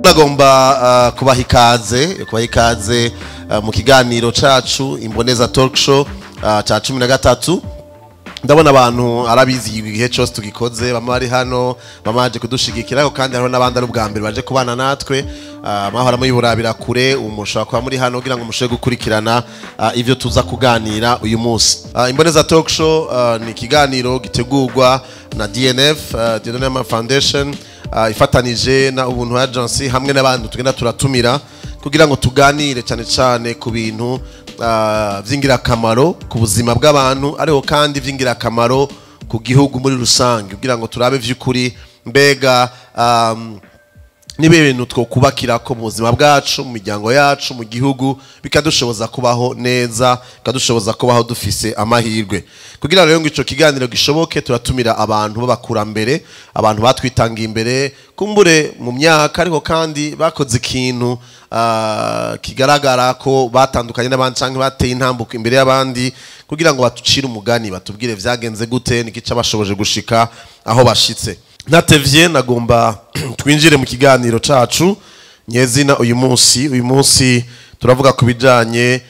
Nagomba kubaha ikaze mu kiganiro cacu Imboneza Talk Show ca 13. Ndabona abantu arabizi, igihe cyose tugikoze bamwe bari hano, bamwe baje kudushigikira, ariko kandi hariho n'abandi ari ubwa mbere baje kubana natwe. Mahora muyiburabira kure, umushobora kuba muri hano kugira ngo mushobore gukurikirana ivyo tuza kuganira uyu munsi. Imboneza Talk Show ni ikiganiro gitegurwa na DNF, Dieudonné Foundation, ifatanije na Ubuntu Agency hamwe n'abandi tugenda turatumira kugira ngo tuganire cyane cyane ku bintu vy'ingirakamaro ku buzima bw'abantu, ariko kandi vy'ingirakamaro ku gihugu muri rusange, kugira ngo turabe vy'ukuri mbega niba ibintu twokubakira ko mu buzima bwacu, mu miryango yacu, mu gihugu, bikadushoboza kubaho neza, bikadushoboza kubaho dufise amahirwe. Kugira rero ngo ico kiganiro gishoboke, turatumira abantu b'abakurambere, abantu batwitangiye imbere kumbure mu myaka, ariko kandi bakoze ikintu kigaragara ko batandukanye n'abandi canke bateye intambuko imbere y'abandi, kugira ngo batucire umugani, batubwire vyagenze gute, niki bashoboje gushika aho bashitse. Ntatevye, nagomba twinjire mu kiganiro cacu nyezina uyu munsi. Uyu munsi turavuga ku bijanye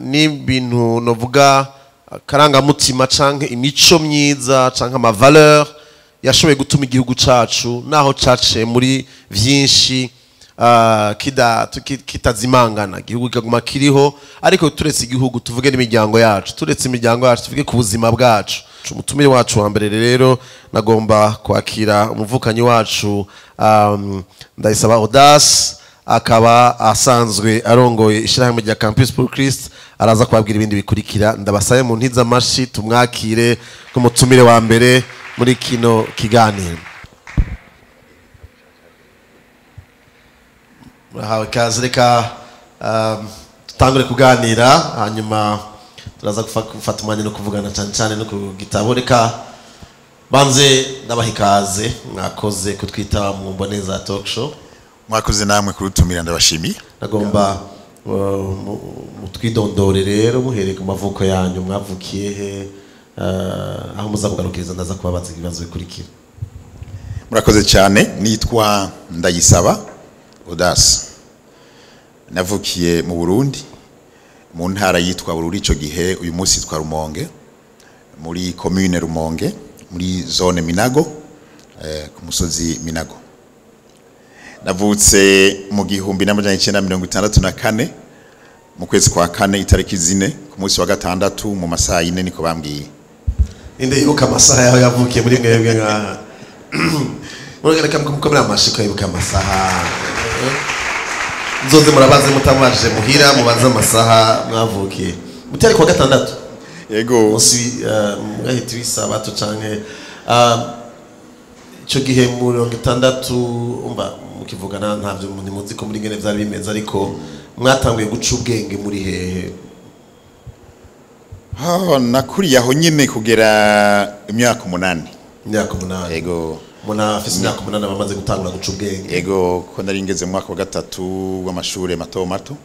n'ibintu novuga karangamutima canke imico myiza canke ama valeur yashoboye gutuma igihugu cacu, naho caciye muri vyinshi, kitazimangana, igihugu kikaguma kiriho. Ariko turetse igihugu, tuvuge n'imiryango yacu, turetse imiryango yacu, tuvuge ku buzima bwacu. Umutumire wacu wa mbere rero, nagomba kwakira umuvukanyi wacu Ndayisaba Audace, akaba asanzwe arongoye ishyirahamwe rya Campus pour Christ. Araza kubabwira ibindi bikurikira. Ndabasabe mu ntiza amashi tumwakire nk'umutumire wa mbere muri kino kiganiro. Murahawe ikaze. Reka dutangure kuganira, hanyuma turaza gufata umwanya no kuvugana cyane cyane no ku gitabo. Reka banze ndabaha ikaze, mwakoze kutwitaba mu Mboneza Talk Show. Mwakoze namwe kurutumira, ndabashimiye. Nagomba mutwidondore rero, muhereye ku mavuko yanyu. Mwavukiye he? Aho muza kugarukiriza ndaza kubabaza ibibazo bikurikira. Murakoze cyane. Nitwa Ndayisaba Audace, navukiye mu Burundi, mu ntara yitwa Bururi ico gihe, uyu munsi yitwa Rumonge, muri commune Rumonge, muri zone Minago, ku musozi Minago. Navutse mu 1964, mu kwezi kwa kane, itariki 4, ku munsi wa gatandatu, mu masaha 4, niko bambwiye. Ninde yibuka amasaha yaho yavukiye muri mwebwe? Nka mureka mukomera amashi ko yibuka amasaha. Nzoze murabaze, mutamubajije muhira, mubaze amasaha mwavukiye. Mutari kuwa gatandatu? Yego. Munsi mwahita w'isabato canke ico gihe mu 60, umva mukivugana ntavyo ntimuzi ko muri ngene vyari bimeze, ariko mwatanguye guca ubwenge muri hehe? Oh, nakuriye aho nyine kugera imyaka 8. Imyaka 8? Yego. Umuntu afise imyaka 8 aba amaze gutangura guca ubwenge? Yego, ko nari ngeze mu mwaka wa gatatu w'amashure mato mato.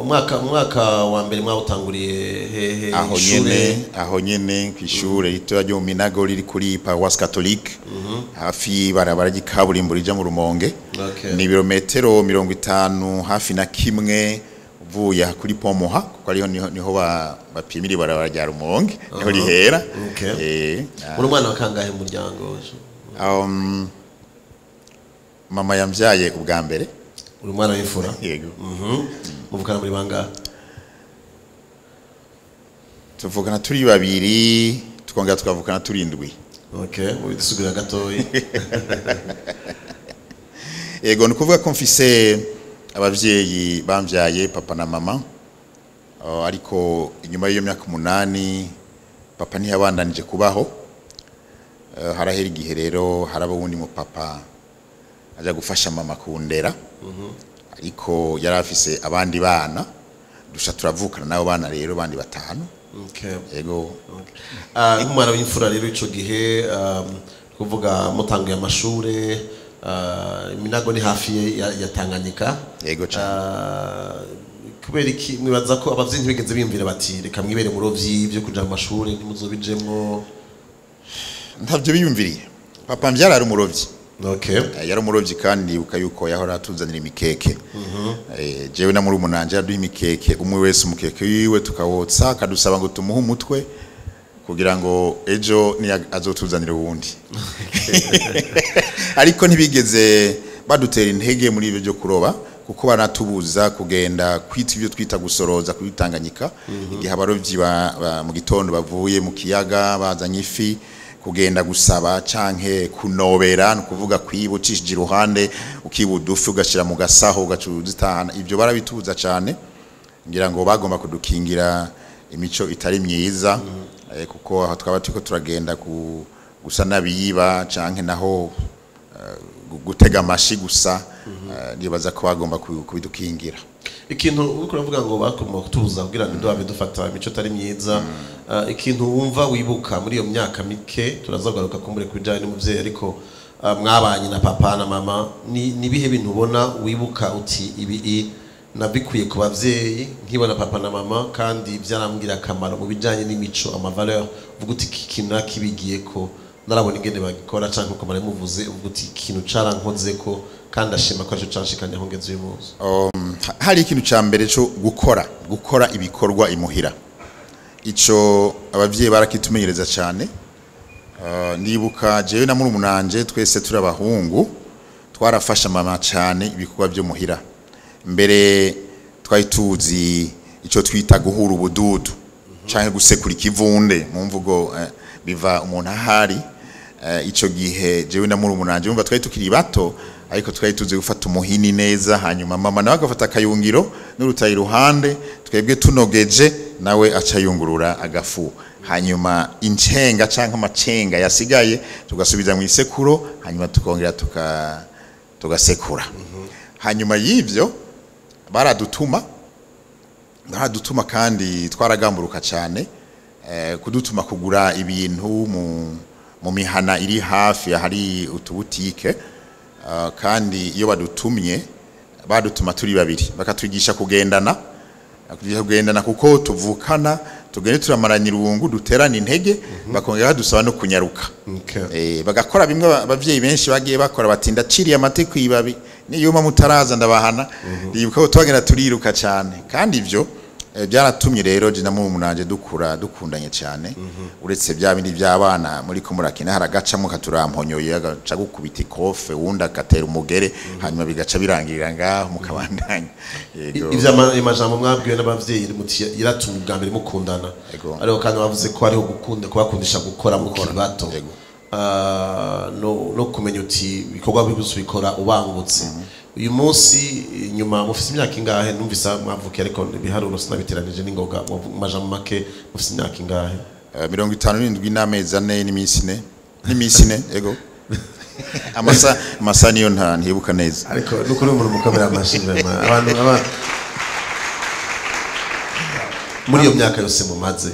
Umwaka wa mbere mwawutanguriye hehe? Aho Ishure? nyene, aho nyene kw'ishure ritoya ryo mu Minago, riri kuri paroisse catholique, hafi y'ibarabara ry'ikaburimbo rija mu Rumonge. Ni ibirometero 50 hafi na kimwe uvuye aha kuri Pomoha, kuko ariho niho bapimira ibarabara rya Rumonge, niho rihera. Uri umwana wa kangahe mu muryango? Mama yamvyaye ubwa mbere. Uri umwana w'imfura? Yego. Muvukana muri bangahe? Tuvukana turi babiri, tukongera tukavukana turi indwi. Okay, mubidusubira gatoyi. Yego, ni ukuvuga ko mfise abavyeyi bamvyaye, papa na mama. Oh, ariko inyuma y'iyo myaka 8 papa ntiyabandanije kubaho. Harahera igihe rero, haraba uwundi mu papa aja gufasha mama kundera, ariko yari afise abandi bana, dusha turavukana n'abo bana rero bandi batanu. Yego. Okay. Nk'umwana w'imfura rero ico gihe, kuvuga mutanguye amashure, Iminago ni hafi ya Tanganyika. Yego cane. Kubera iki mwibaza ko abavyeyi ntibigeze biyumvira bati reka mwibere murovyi, byo kuja mu mashure ntimuzobijemwo? Ntavyo biyumviriye. Papa mbyara ari umurovyi. Yari umurovyi kandi ndibuka yuko yahora atuzanira imikeke. Jewe na murumunanje yaduha imikeke, umwe wese umukeke wiwe tukawotsa, akadusaba ngo tumuhe umutwe kugira ngo ejo ni azotuzanira uwundi. Ariko ntibigeze badutera intege muri ibyo byo kuroba, kuko banatubuza kugenda kwita ibyo twita gusoroza kuri Tanganyika. Igihe abarovyi mu gitondo bavuye mu kiyaga bazanye ifi, kugenda gusaba canke kunobera, ni ukuvuga kwiba ucishije iruhande, ukiba udufi ugashira mu gasaho ugaca uzitahana, ibyo barabitubuza cane. Ngira ngo bagomba kudukingira imico itari myiza, kuko aho twaba turiko turagenda gusa n'abiba canke naho gutega amashi gusa, nibaza ko bagomba kubidukingira. Ikintu uriko uravuga ngo bagomba kutubuza kugira ngo ntiduhave dufata imico itari myiza, ikintu wumva wibuka muri iyo myaka mike, turaza kugaruka kumbure ku bijanye n'umuvyeyi, ariko mwabanye na papa na mama, ni ibihe bintu ubona wibuka uti ibi nabikuye ku bavyeyi nkibona papa na mama, kandi byarambwira akamaro mu bijanye n'imico, ama valeur, uvuga uti iki kintu nakibigiye ko narabona ingene bagikora, canke uko muvuze uvuga uti ikintu carankoze ko kandi ashima ko arico canshikanye aho ngeze uyu munsi? Hari ikintu ca mbere cyo gukora ibikorwa imuhira, ico abavyeyi barakitumenyereza cyane. Ndibuka jewe na murumunanje twese turi abahungu twarafasha mama cyane ibikorwa byo muhira. Mbere twari tuzi ico twita guhura ubududu canke gusekura ikivunde mu mvugo, biva umuntu ahari. Ico gihe jewe na murumunanje umva twari tukiri bato, ariko twari tuzi gufata umuhini neza, hanyuma mama nawe agafata akayungiro n'urutayi iruhande, twebwe tunogeje nawe aca yungurura agafu, hanyuma incenga canke amacenga yasigaye tugasubiza mu isekuro, hanyuma tukongera tugasekura. Hanyuma y'ivyo baradutuma kandi twaragamburuka cyane, kudutuma kugura ibintu mu mihana iri hafi ahari utubutike. Kandi iyo badutumye badutuma turi babiri, bakatwigisha kugendana, bakatwigisha kugendana kuko tuvukana, tugende turamarana irungu, duterana intege, bakongera badusaba no kunyaruka. Bagakora bimwe abavyeyi benshi bagiye bakora bati ndaciriye amate kwibabi niyuma mutaraza ndabahana. Ndibuka ko twagenda turiruka cyane, kandi ivyo byaratumye rero je na murumunanje dukura dukundanye cyane. Uretse bya bindi by'abana muri ko murakina, haragacamo katuramponyoye agaca gukubita ikofe, wundi agatera umugere, hanyuma bigaca birangirira ngaho mukabandanya. Yego. Ivyo amajambo mwabwiwe n'abavyeyi muti yaratumye ubwa mbere mukundana, ariko kandi bavuze ko hariho gukunda kubakundisha gukora mukiri bato. No kumenya uti ibikorwa byose ubikora ubangutse. Uyu munsi inyuma mufise imyaka ingahe? Numvise mwavukiye, ariko ibiharuro sinabiteranije n'ingoga. Mu majambo make mufise imyaka ingahe? 57 n'amezi 4 n'iminsi 4. Yego, amasa niyo nta ntibuka neza. Ariko nukuri umuntu mukomera amashi vraiment. Abantu muri iyo myaka yose mumaze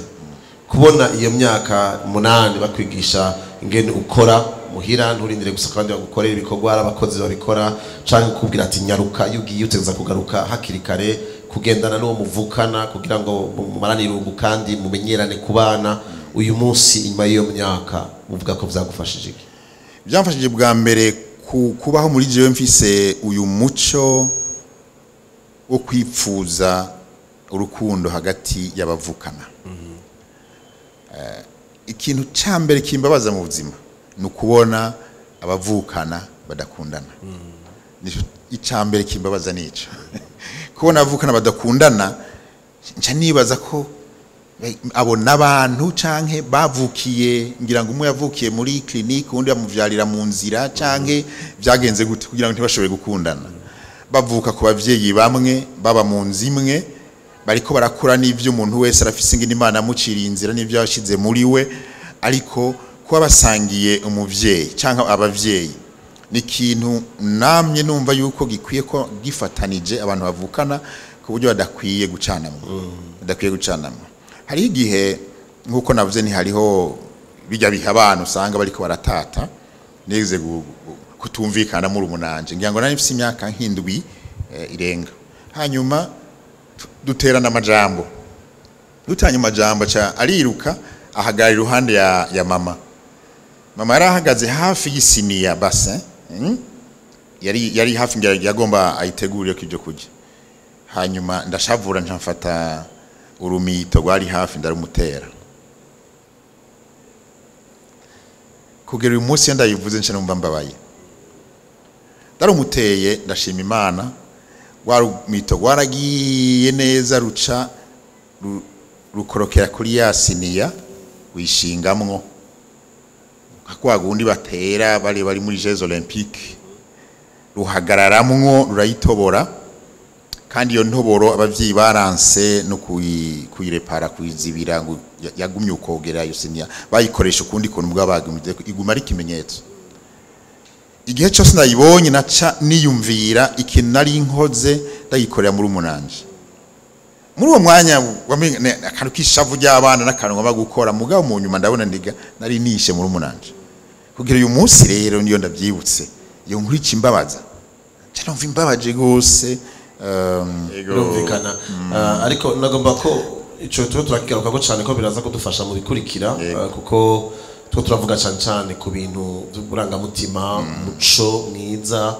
kubona, iyo myaka 8 bakwigisha ingene ukora muhira, nturindire gusa kandi bagukorera ibikorwa, ari abakozi babikora, canke kukubwira ati nyaruka, iyo ugiye utegereza kugaruka hakiri kare, kugendana n'uwo muvukana kugira ngo mumarane irungu kandi mumenyerane kubana, uyu munsi inyuma y'iyo myaka muvuga ko vyagufashije iki? Byamfashije bwa mbere kubaho muri jewe mfise uyu muco wo kwipfuza urukundo hagati y'abavukana. Ikintu ca mbere kimbabaza mu buzima ni ukubona abavukana badakundana. Nico ica mbere kimbabaza, nico kubona abavukana badakundana. Nca nibaza ko abo n'abantu canke bavukiye, ngira ngo umwe yavukiye muri clinique, uwundi bamuvyarira mu nzira, canke vyagenze gute kugira ngo ntibashobore gukundana, bavuka ku bavyeyi bamwe, baba mu nzu imwe, bariko barakura n'ivyo umuntu wese arafise ingene Imana yamuciriye inzira n'ivyo yashize muri we, ariko kuba basangiye umuvyeyi canke abavyeyi ni ikintu namye numva yuko gikwiye ko gifatanije abantu bavukana ku buryo badakwiye gucanamwo, badakwiye gucanamwo. Hariho igihe nk'uko navuze nti hariho bijya biha abantu usanga bariko baratata, nigeze kutumvikana muri umunanje, ngira ngo nari mfise imyaka nk'indwi irenga, hanyuma duterana amajambo, dutanye amajambo aca ariruka ahagarara iruhande ya mama. Mama yari ahagaze hafi y'isiniya bassin. Yari hafi ngira yagomba ayitegurire ko ibyo kurya. Hanyuma ndashavura, nca mfata urumito rwari hafi ndarumutera. Kugera uyu munsi iyo ndayivuze nca numva mbabaye. Ndarumuteye, ndashima Imana, rwa rumito rwaragiye neza, ruca rukorokera kuri ya siniya wishingamwo, nka kwa gundi batera bari muri Jeux Olympiques, ruhagararamwo rurayitobora. Kandi iyo ntoboro abavyeyi baranse no kuyirepara, kuyizibira, ngo yagumye ukogera. Iyo siniya bayikoresha ukundi kuntu bwabagumye, iguma ari ikimenyetso. Igihe cyose nayibonye naca niyumvira ikintu nari nkoze ndayikorera muri umunanje muri uwo mwanya, akantu k'ishavu ry'abana n'akantu ngomba gukora. Mugabo mu nyuma ndabona ndiga nari nishe muri umunanje. Kugira uyu munsi rero niyo ndabyibutse iyo nkuru ikimbabaza, nca numva imbabaje gose. Birumvikana. Ariko nagomba ko ico tuba turakigarukako cyane, ko biraza kudufasha mu bikurikira, kuko two turavuga cyane cyane ku bintu by'uburangamutima, umuco mwiza,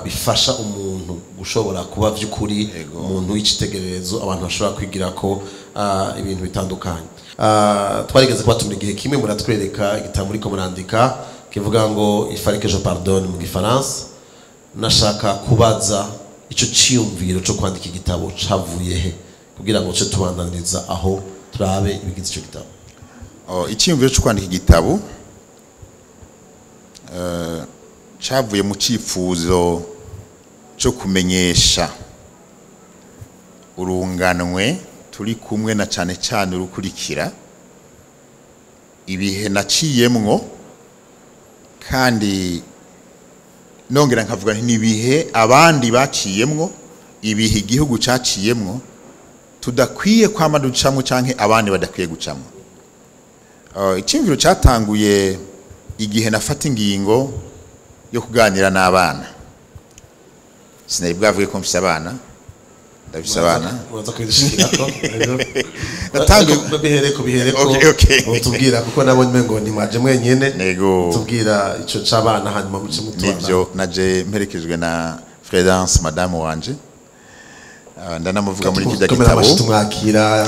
bifasha umuntu gushobora kuba vy'ukuri umuntu w'icitegererezo abantu bashobora kwigira ko ibintu bitandukanye. Twarigeze kubatumira igihe kimwe, muratwereka igitabo muriko murandika kivuga ngo "Il fallait que je pardonne" mu gifaransa. Nashaka kubaza ico ciyumviro co kwandika igitabo cavuye he, kugira ngo ce tubandaniriza aho turabe ibigize ico gitabo. Oh, icyiyumviro cyo kwandika igitabo cavuye mu cyifuzo cyo kumenyesha urunganwe turi kumwe, na cane cane urukurikira, ibihe naciyemwo, kandi nongera nkavuga nti nibihe abandi baciyemwo, ibihe igihugu caciyemwo tudakwiye kwama ducamwo canke abandi badakwiye gucamwo. Icyumviro cyatanguye igihe nafata ingingo yo kuganira n'abana. Sinari bwavuge ko mfise abana, ndafise abana. Muraza kubidushikirako. Natanguye- Bihereko. Okay. Utubwira, kuko nabonye ngo ntimwaje mwenyene. Nego. Tubwira ico c'abana, hanyuma muce mutubana. Nivyo, naje mperekejwe na Fredance, madamu wanje. Ndanamuvuga muri kirya Komera gitabo. amashyi tumwakira.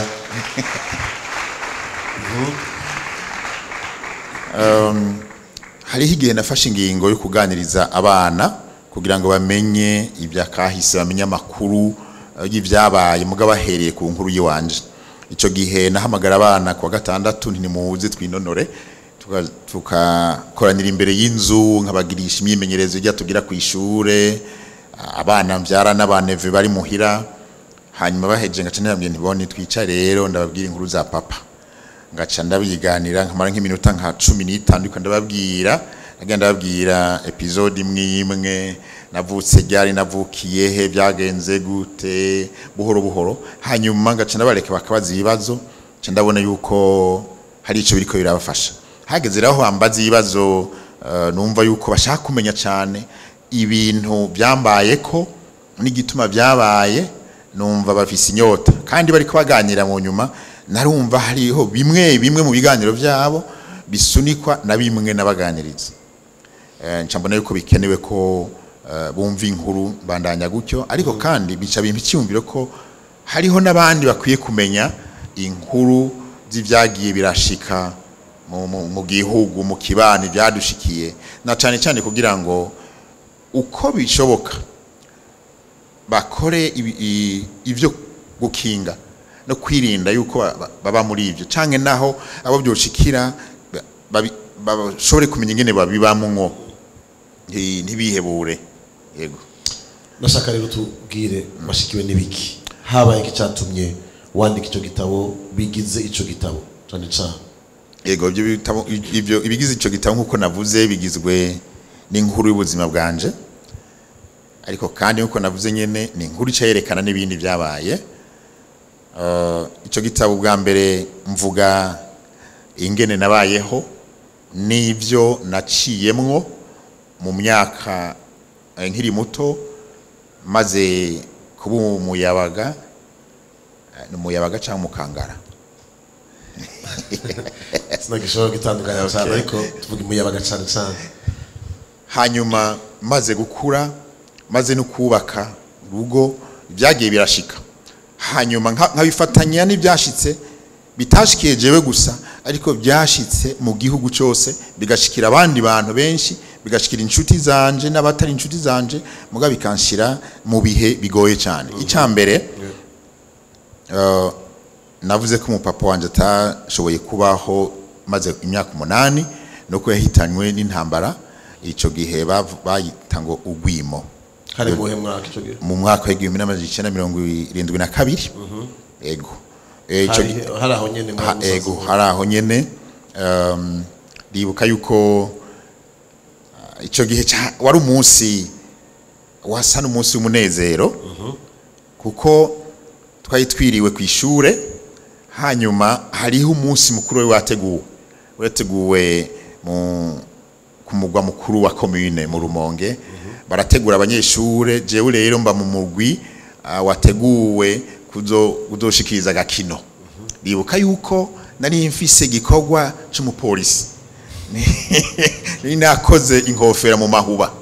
Hariho igihe nafashe ingingo yo kuganiriza abana kugira ngo bamenye ibya kahise, bamenye amakuru y'ibyabaye, mugabo bahereye ku nkuru y'iwanje. Icyo gihe nahamagara abana kuwa gatandatu nti: "Nimuze twinonore." Tukakoranira imbere y'inzu, nkabagirisha imyimenyerezo ijya tugira ku ishure, abana mbyara n'abaneve bari muhira. Hanyuma baheje ngaca ndababwira nti: "Bone twicare rero ndababwira inkuru za papa." Ngaca ndabiganira, nkamara nk'iminota nka 15, ariko ndababwira, nagenda ndababwira episode imwe imwe: navutse ryari, navukiye he, byagenze gute, buhoro buhoro. Hanyuma ngaca ndabareka bakabaza ibibazo. Nca ndabona yuko hari ico biriko birabafasha. Hageze rero aho bambaza ibibazo, numva yuko bashaka kumenya cyane ibintu byambayeko n'igituma byabaye. Numva bafise inyota, kandi bariko baganira mu nyuma narumva hariho bimwe bimwe mu biganiro byabo bisunikwa na bimwe nabaganiriza. Nca mbona yuko bikenewe ko bumva inkuru, bandanya gutyo. Ariko kandi bica bimpa icyumviro ko hariho n'abandi bakwiye kumenya inkuru z'ibyagiye birashika mu gihugu, mu kibani, byadushikiye, na cane cane kugira ngo uko bishoboka bakore ibyo gukinga no kwirinda yuko baba muri ibyo, canke naho abo byoshikira bashobore kumenya ingene babibamwo, ntibihebure. Yego. Nashaka rero tubwire, washikiwe n'ibiki? Habaye iki cyatumye wandika ico gitabo, bigize ico gitabo cane cane? Yego, ibyo bitabo, ibyo ibigize ico gitabo, nkuko navuze, bigizwe n'inkuru y'ubuzima bwanje, ariko kandi nkuko navuze nyene ni inkuru ica yerekana n'ibindi byabaye. Ico gitabo bwa mbere mvuga ingene nabayeho n'ibyo naciyemwo mu myaka nkiri muto, maze kuba umuyabaga, ni umuyabaga cyangwa umukangara? Sinagishobora gutandukanya cyane, ariko tuvuga umuyabaga cane cane. Hanyuma maze gukura, maze no kubaka urugo, byagiye birashika, hanyuma nkabifatanya n'ibyashitse bitashikiye jewe gusa, ariko byashitse mu gihugu cyose, bigashikira abandi bantu benshi, bigashikira inshuti zanje n'abatari inshuti zanje, muga bikanshira mu bihe bigoye cyane. Icya mbere, navuze ko umupapa wanje atashoboye kubaho maze imyaka 8, nuko yahitanywe n'intambara. Ico gihe bayita ngo ugwimo. Hari muhe mwaka ico gihe? Mu mwaka w'1972. Ego. Ico Hari aho nyene muri Musazi? Ego, hari aho nyene. Ndibuka yuko ico gihe wari umunsi wasa n'umunsi w'umunezero, kuko twari twiriwe ku ishure, hanyuma hariho umunsi mukuru wari wateguwe mu ku mugwa mukuru wa commune mu Rumonge. Barategura abanyeshure, jewe rero mba mu mugwi wateguwe kuzoshikiriza agakino. Ndibuka yuko nari mfise igikorwa c'umupolisi, nari nakoze inkofera mu mahuba.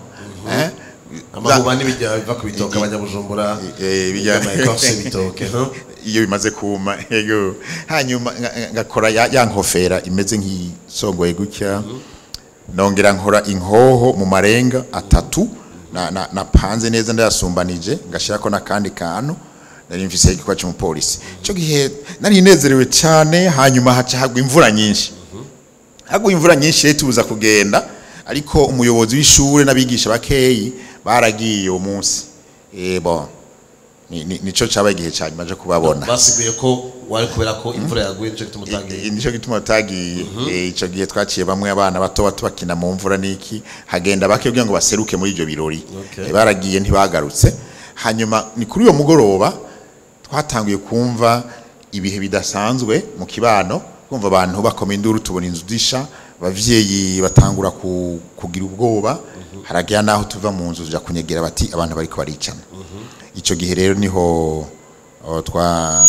Amahuba n'ibijya biva ku bitoke, abanyabujumbura, ama écorce y'ibitoke, huh? Iyo bimaze kuma. Ego. Hanyuma ngakora ya nkofera imeze nk'isongoye gutya, nongera nkora inkoho mu marenga atatu napanze neza, ndayasumbanije, ngashirako n'akandi kantu. Nari mfise igikorwa c'umupolisi ico gihe, nari nezerewe cyane. Hanyuma haca hagwa imvura nyinshi, hagwa imvura nyinshi rero tubuza kugenda, ariko umuyobozi w'ishure n'abigisha bakeyi baragiye uwo munsi. Bon, nico cabaye igihe ca nyuma cyo kubabona. Basiguye ko wari kubera ko imvura yaguye, nico gituma utagiye. Nico gituma utagiye. Ico gihe twaciye bamwe abana bato bato bakina mu mvura niki, hagenda bake kugira ngo baseruke muri ivyo birori. Baragiye ntibagarutse. Hanyuma ni kuri uyo mugoroba twatanguye kumva ibihe bidasanzwe mu kibano, kumva abantu bakoma induru, tubona inzu zisha, abavyeyi batangura kugira ubwoba. Haragira naho tuva mu nzu tuja kunyegera, bati abantu bariko baricana. Ico gihe rero niho twabaye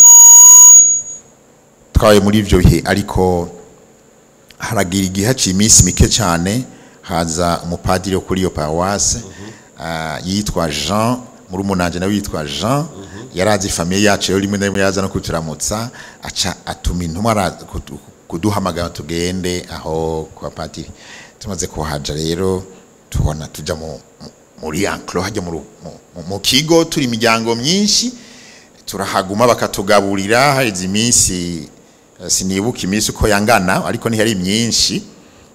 muri ivyo bihe. Ariko haragira igihe, haciye iminsi mike cyane, haza umupadiri wo kuri iyo paruwase, yitwa Jean, murumunanje nawe yitwa Jean. Yarazi famille yacu rero, rimwe na rimwe yaza no kuturamutsa, aca atuma intumwa kuduhamagara tugende aho kwa padiri. Tumaze kuhaja rero, tubona tuja muri enclos hajya mu kigo, turi imiryango myinshi, turahaguma bakatugaburira. Haheze iminsi, sinibuka iminsi uko yangana, ariko ntiyari myinshi.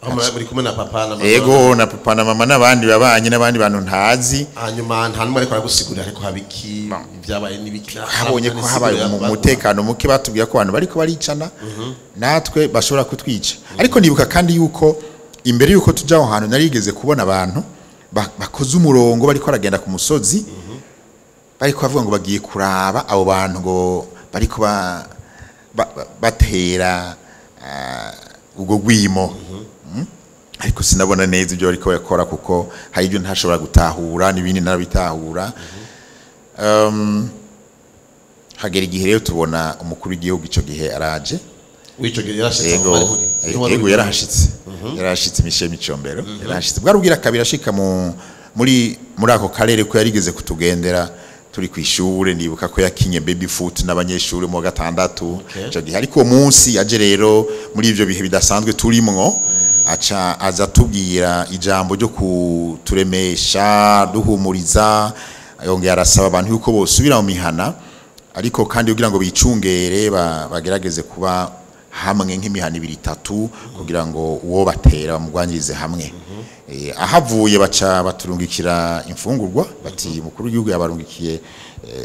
Aho muri kumwe na papa na mama? Ego, na papa na mama n'abandi babanye n'abandi bantu ntazi. Hanyuma nta n'umwe ariko aragusigurira ariko haba iki, ibyabaye n'ibiki? Habonye ko habaye umutekano muke, batubwiye ko abantu bariko baricana, natwe bashobora kutwica. Ariko nibuka kandi yuko imbere yuko tuja aho hantu, narigeze kubona abantu bakoze umurongo bariko baragenda ku musozi, bariko bavuga ngo bagiye kuraba abo bantu ngo bariko batera ubwo gwimo. Ariko sinabona neza ibyo bariko bakora, kuko hari ibyo ntashobora gutahura n'ibindi narabitahura. Hagera igihe rero tubona umukuru w'igihugu ico gihe araje. W'ico gihe yarashitse aho Ego. mwari muri? Niho wari Ego. uri? Yarahashitse Michel Micombero yarahashitse, bwari ubwira kabiri ashika mu muri muri ako karere, ko yarigeze kutugendera turi ku ishure. Ndibuka ko yakinye baby foot n'abanyeshure mu wa gatandatu ico gihe. Ariko uwo munsi yaje rero muri ivyo bihe bidasanzwe turimwo, aca aza tubwira ijambo ryo kuturemesha, duhumuriza, yongera arasaba abantu yuko bosubira mu mihana, ariko kandi kugira ngo bicungere, bagerageze kuba hamwe nk'imihana ibiri itatu, kugira ngo uwo batera bamugwanyirize hamwe. Ahavuye baca baturungikira imfungurwa, bati mukuru w'igihugu yabarungikiye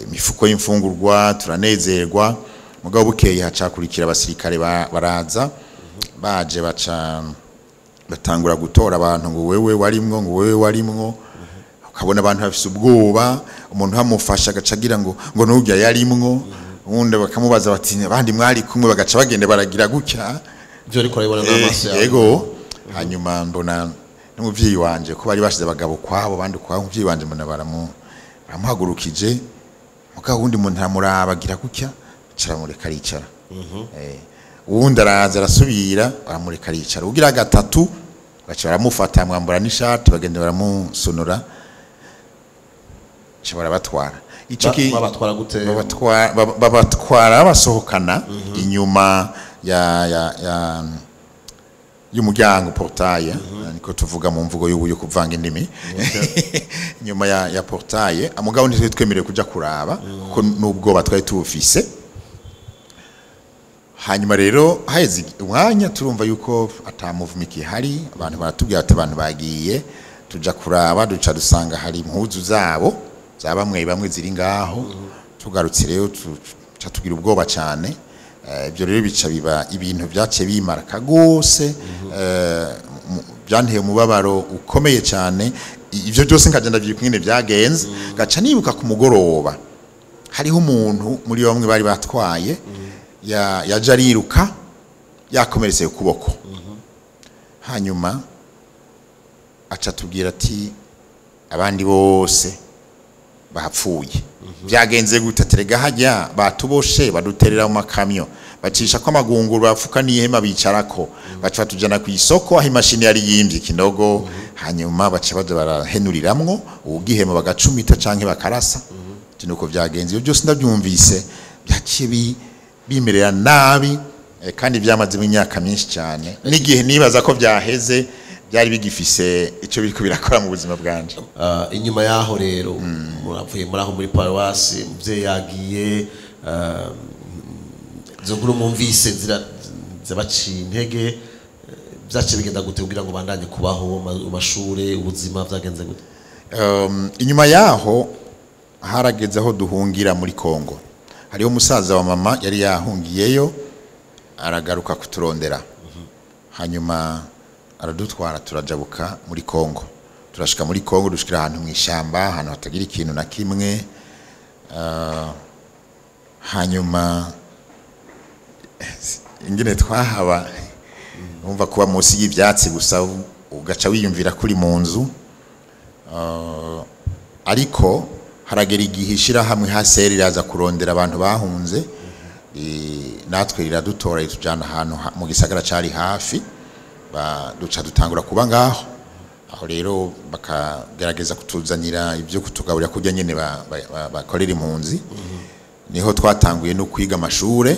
imifuko y'imfungurwa, turanezerwa. Mugabo bukeye hacakurikira abasirikare, baraza, baje baca batangura gutora abantu ngo wewe warimwo, ngo wewe warimwo. Ukabona abantu bafise ubwoba, umuntu hamufasha agaca agira ngo nurya yarimwo, ubundi bakamubaza bati abandi mwari kumwe, bagaca bagenda baragira gutya. Ibyo ariko urabibona n'amaso yawe? Yego. Hanyuma mbona n'umuvyeyi wanje, ko bari bashize abagabo kwabo, abandi kwabo, umuvyeyi wanje mbona baramuhagurukije, mugabo wundi muntu aramuraba agira gutya, aca aramureka aricara. Uwundi araza arasubira, baramureka aricara. Ugira gatatu Baca baramufata, mwambura n'ishati, bagenda baramusunura, baca barabatwara. Ico Babatwara gute? Babatwara basohokana inyuma ya y'umuryango, portail, niko tuvuga mu mvugo y'ubu yo kuvanga indimi, inyuma ya portail. Amugabo ntitwe twemerewe kuja kuraba kuko n'ubwoba twari tubufise. Hanyuma rero haheze umwanya turumva yuko ata movement ihari, abantu baratubwira ati abantu bagiye. Tuja kuraba, duca dusanga hari impuzu zabo za bamwe bamwe ziri ngaho. Tugarutse rero tuca tugira ubwoba cyane. Ibyo rero bica biba ibintu byaciye bimaraka gose, byanteye umubabaro ukomeye cyane. Ibyo byose nkagenda ndavyibuka ingene byagenze, gaca nibuka ku mugoroba hariho umuntu muri bamwe bari batwaye yaje ariruka yakomeretse ukuboko. Hanyuma aca tubwira ati abandi bose bapfuye, byagenze gute? Terega hajya batuboshe, baduterera mu makamyo, bacisha ko amagunguru, bapfuka n'ihema bicarako, baca batujana ku isoko aho imashini yari yimvye ikinogo. Hanyuma baca baza barahenuriramwo uwugihema, bagacumita canke bakarasa. Ati nuko byagenze. Ibyo byose ndabyumvise byaciye bimerera nabi, kandi byamazemo imyaka myinshi cyane, n'igihe nibaza ko byaheze byari bigifise icyo biriko birakora mu buzima bwanje. Inyuma yaho rero muravuye muri aho muri paruwasi, umuvyeyi yagiye, izo nkuru mwumvise zirabaciye intege, vyaciye bigenda gute kugira ngo bandanye kubaho mu mashure, ubuzima vyagenze gute? Inyuma yaho harageze aho duhungira muri Kongo. Hariho umusaza wa mama yari yahungiyeyo, aragaruka kuturondera, hanyuma aradutwara turajabuka muri Kongo. Turashika muri Kongo, dushikira ahantu mu ishyamba, ahantu hatagira ikintu na kimwe. Hanyuma ingene twahaba, umva, kuba munsi y'ivyatsi gusa ugaca wiyumvira kuri mu nzu. Ariko haragera igihe ishirahamwe HCR riraza kurondera abantu bahunze, natwe riradutora, ritujana ahantu mu gisagara cari hafi, duca dutangura kuba ngaho. Aho rero bakagerageza kutuzanira ibyo kutugaburira, kurya nyene bakorera impunzi. Niho twatanguye no kwiga amashure,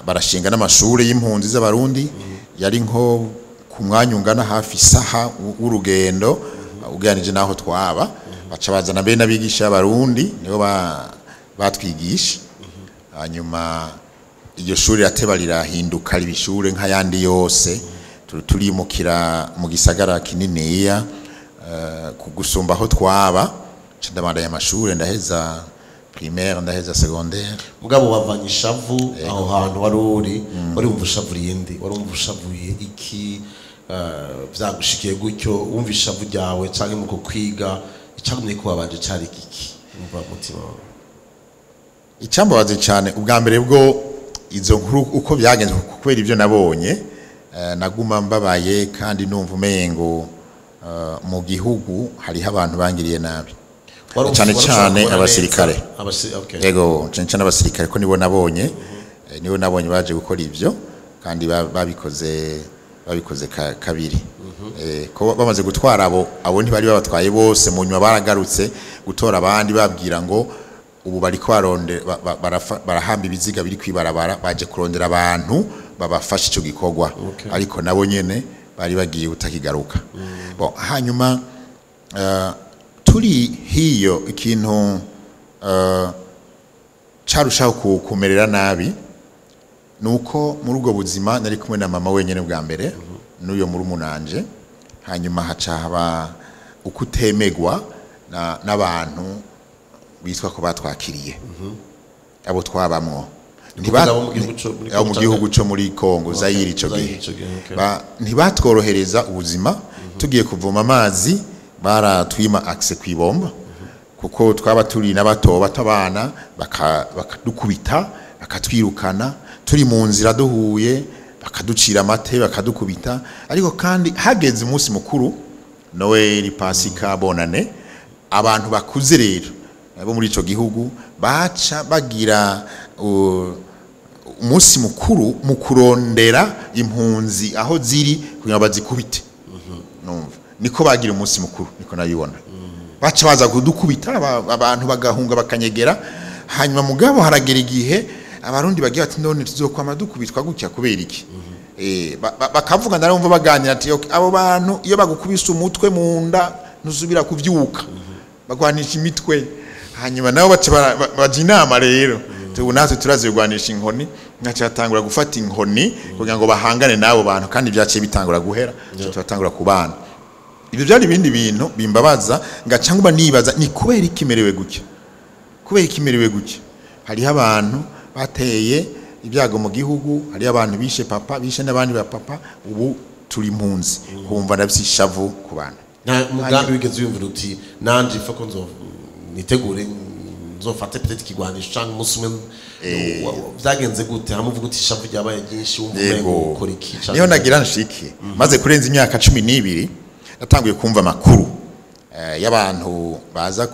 barashinga n'amashure y'impunzi z'Abarundi, yari nko ku mwanya ungana hafi isaha w'urugendo ugereranije n'aho twaba. Baca bazana mbere n'abigisha b'Abarundi, nibo batwigisha. Hanyuma iryo shuri rirateba rirahinduka, riba ishure nk'ayandi yose. Turimukira mu gisagara kininiya gusumba aho twaba. Nca ndabandanya amashure, ndaheza primaire, ndaheza secondaire. Mugabo wavanye ishavu aho hantu wari uri, wari wumva ushavuriye ndi, wari wumva ushavuye iki? Vyagushikiye gutyo, wumva ishavu ryawe canke mu kwiga icagumye kubabanje cari iki? Wumva umutima wawe? Icyambabaje cyane ubwa mbere bwo izo nkuru uko byagenze, kubera ibyo nabonye, naguma mbabaye kandi numva umengo mu gihugu hariho abantu bangiriye nabi. Cyane Wari ushobora cyane kubona abasirikare. neza? Okay. Yego, cyane cyane abasirikare, ko nibo nabonye, nibo nabonye baje gukora ibyo, kandi babikoze kabiri. Ko bamaze gutwara abo ntibari babatwaye bose, mu nyuma baragarutse gutora abandi, babwira ngo ubu bariko baronde barahamba ibiziga biri kwibarabara, baje kurondera abantu babafasha ico gikorwa. Ariko nabo nyene bari bagiye utakigaruka. Bon, hanyuma turi hiyo, ikintu carushaho kumerera nabi nuko muri ubwo buzima nari kumwe na mama wenyene bwa mbere n'uyo murumunanje. Hanyuma haca haba ukutemegwa n'abantu bitwa ko batwakiriye, abo twabamwo. Ukuvuga abo mu gihugu muri Abo mu Congo? gihugu co muri Kongo, Zaire ico Zaire gihe. Ico gihe, okay. Ntibatworohereza ubuzima. Tugiye kuvoma amazi baratwima accès kwibomba, kuko twaba turi n'abato bato, abana, bakadukubita, bakatwirukana. Turi mu nzira duhuye bakaducira amate, bakadukubita. Ariko kandi hageze umunsi mukuru, Noel, Pasika, Bonane, abantu bakuze rero bo muri ico gihugu baca bagira umunsi mukuru mu kurondera impunzi aho ziri kugira ngo bazikubite. Niko bagira umunsi mukuru, niko nabibona. Baca baza kudukubita, abantu bagahunga bakanyegera. Hanyuma mugabo haragera igihe Abarundi bagira ati none tuzokwama dukubitwa gutya kubera iki? Bakavuga, ndarumva baganira ati "Okay, abo bantu iyo bagukubise umutwe mu nda ntuzubira kuvyuka, bagwanisha imitwe." Hanyuma nabo baca baja inama rero, tubu natwe turazi kugwanisha inkoni. Nkaca batangura gufata inkoni kugira ngo bahangane n'abo bantu, kandi byaciye bitangura guhera, turatangura kubana. Ibyo byari ibindi bintu bimbabaza, ngaca nguma nibaza ni kubera iki merewe gutya, kubera iki merewe gutya. Hariho abantu bateye ibyago mu gihugu, hariho abantu bishe papa, bishe n'abandi ba papa, ubu turi impunzi. Kumva ndafise ishavu ku bantu. Nta mugambi wigeze wiyumvira uti nanje ifa ko nzo nitegure, nzofate peut-être ikigwanisho canke umunsi umwe? Vyagenze gute hamwe uvuga uti ishavu ryabaye ryinshi, wumva umengo ukora iki Niho nagira nshike. Maze kurenza imyaka 12, natanguye kumva amakuru y'abantu baza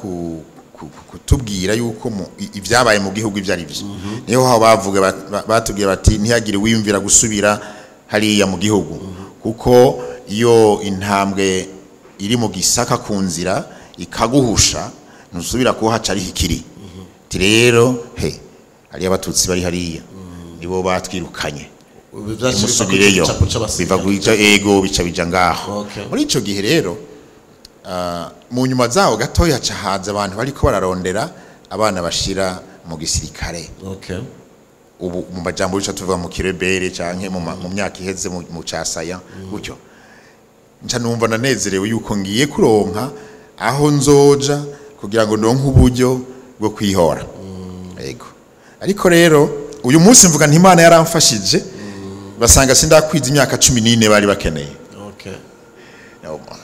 kutubwira yuko ibyabaye mu gihugu ibyo ari byo. Niho aho bavuga batubwiye bati ntihagire wiyumvira gusubira hariya mu gihugu, kuko iyo intambwe iri mu gisaka ku nzira ikaguhusha ntusubira kuhaca, ariho ikiri. Ati rero he hariya Abatutsi bari hariya nibo batwirukanye, musubireyo. Biva kuica ego bica bija ngaho. Muri ico gihe rero, mu nyuma zaho gatoya haca haza abantu bariko bararondera abana bashira mu gisirikare. Ubu mu majambo bica tuvuga mu kirebere canke mu myaka iheze mu casaya gutyo. Nca numva nanezerewe yuko ngiye kuronka aho nzoja kugira ngo ndonke uburyo bwo kwihora. Ego, ariko rero uyu munsi mvuga nti Imana yaramfashije, basanga sindakwiza imyaka 14 bari bakeneye.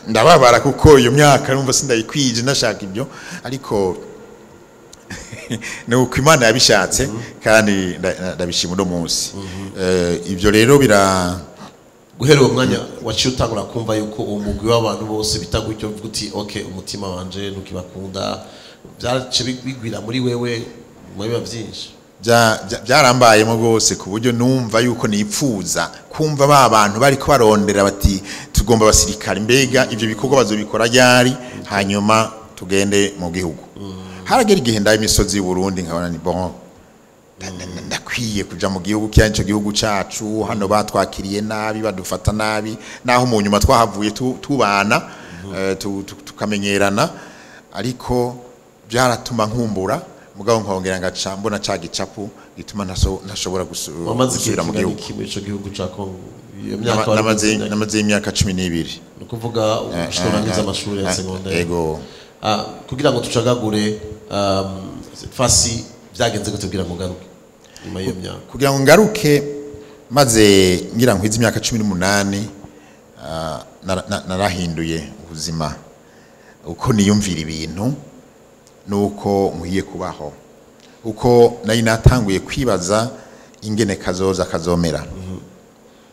Ndababara kuko iyo myaka numva sindayikwije, ndashaka ibyo, ariko ni uko Imana yabishatse, kandi ndabishima uno munsi. Ibyo rero bira Guhera uwo mwanya waciye utangura kumva yuko uwo mugwi w'abantu bose bita gutyo, uvuga uti okay, umutima wanje ntukibakunda, byaciye bigwira muri wewe mu biba byinshi. Byarambayemo rwose, ku buryo numva yuko nipfuza kumva ba bantu bariko barondera bati tugomba abasirikare, mbega ibyo bikorwa bazobikora ryari, hanyuma tugende mu gihugu. Haragera igihe ndaye imisozi y'u Burundi nkabona ni bon, ndakwiye kuja mu gihugu kiya ico gihugu cacu. Hano batwakiriye nabi, badufata nabi, naho mu nyuma twahavuye tubana, tukamenyerana, ariko byaratuma nkumbura. Mugabo nkongera ngaca mbona ca gicapu gituma ntashobora Wamaze igihe gusubira mu kingana gihugu. iki muri ico gihugu ca Congo? Iyo myaka wari umaze? Namaze imyaka 12. Ni ukuvuga ushobora kurangiza amashuri ya secondaire? Ego. Kugira ngo tucagagure, fasi byagenze gute kugira ngo ugaruke nyuma y'iyo myaka? Kugira ngo ngaruke, maze ngira nkwize imyaka 18, narahinduye ubuzima, uko niyumvira ibintu nuko nkwiye kubaho, uko nari natanguye kwibaza ingene kazoza kazomera,